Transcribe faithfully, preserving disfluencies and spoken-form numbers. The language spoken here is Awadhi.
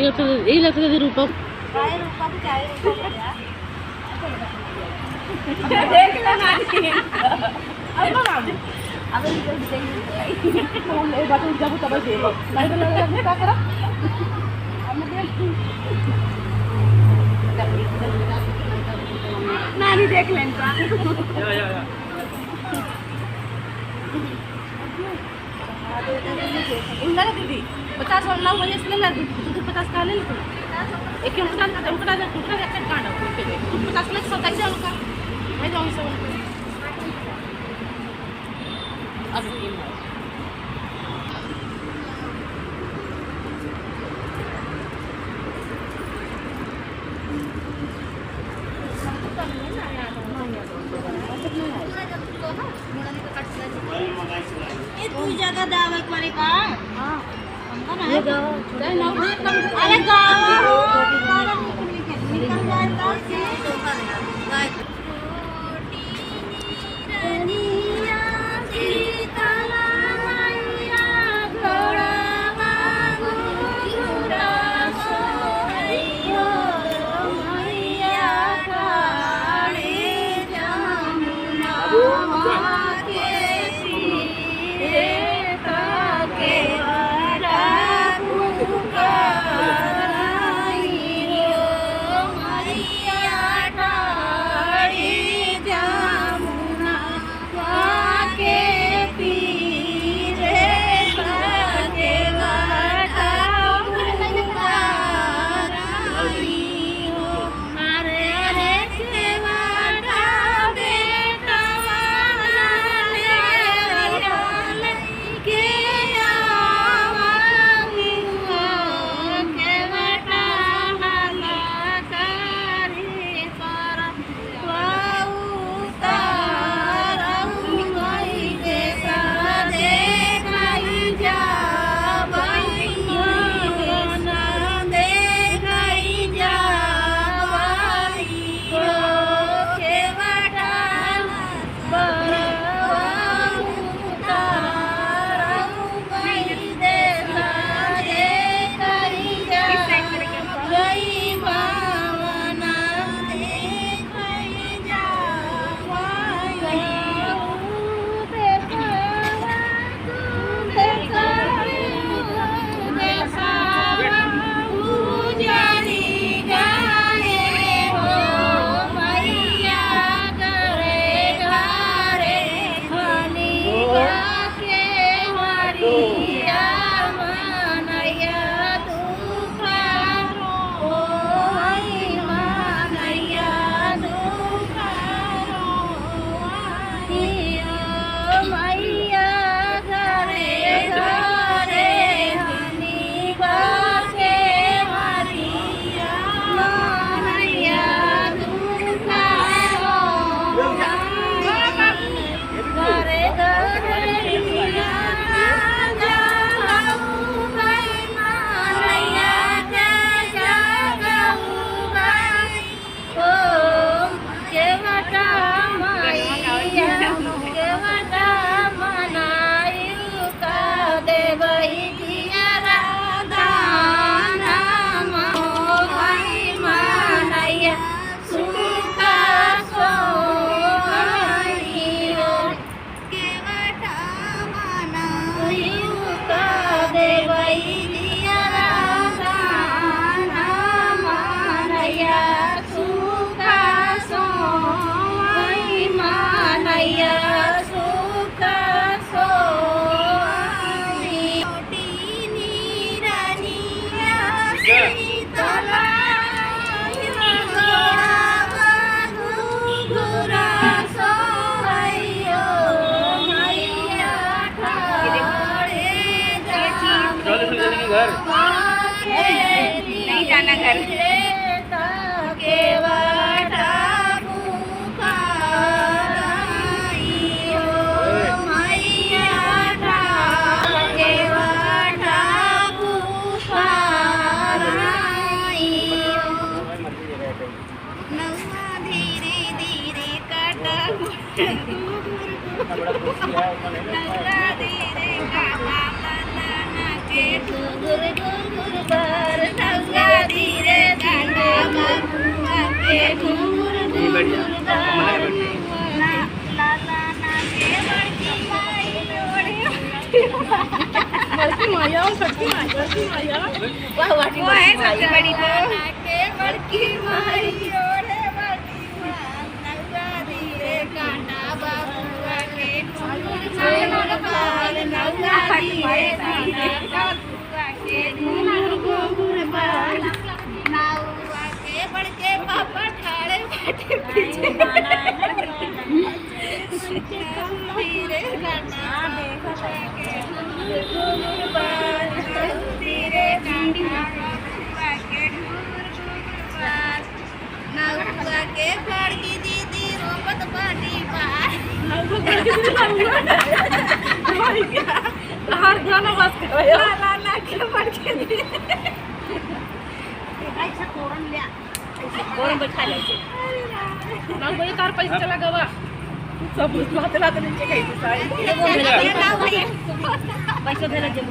यही लगता है रूपम। चाहे रूपम, चाहे रूपम यार। देख ले नानी। अब ना बाबू। अब इनको देख ले। तो हम एक बार उठ जाबो तब देबो। नहीं तो लगे, अभी का करब? नानी देख लेन का। या, या, या। उनका ना दीदी, पचास वाला वजह से ले ला, दू, दू, दू पचास का ले ले तू। एक के उनका, उनका, उनका, उनका एक एक कांड है, उनके लिए। दू पचास ले सब कैसे उनका? भाई जाओ, सब उनका। अब ये लो। ये तू जगह दावे करे का? हाँ। हमका ना है। अरे गावा हो, निकल जाए तो। चल, चल, चल, घर। नहीं जाना घर। नौआ धीरे धीरे काटा, नौआ धीरे काटा, मना के घुघुर घुघुर बार, नौआ बड़की माई और छोटकी माई, बड़की माई और। वाह, वाह, वो है सबसे बड़ी वो। के बड़की माई ओढ़े बड़की माई, नौआ धीरे काटा बबुआ के घुंघरू बाल, नौआ धीरे काटा बबुआ के घुंघरू घुंघरू बाल, नौआ के बड़के पापा ठाड़े बाटे पीछे। नौआ के बड़की दीदी रोपत बाटी बार। हर गाना बस करो। ला, ला, ला के बड़की दीदी। ऐसा कोरन ले। कोरन बैठा ले। ना भाई, तार पैसा चला गवा। सब बात, बात नीचे कहीं से सारे। पैसा देना जब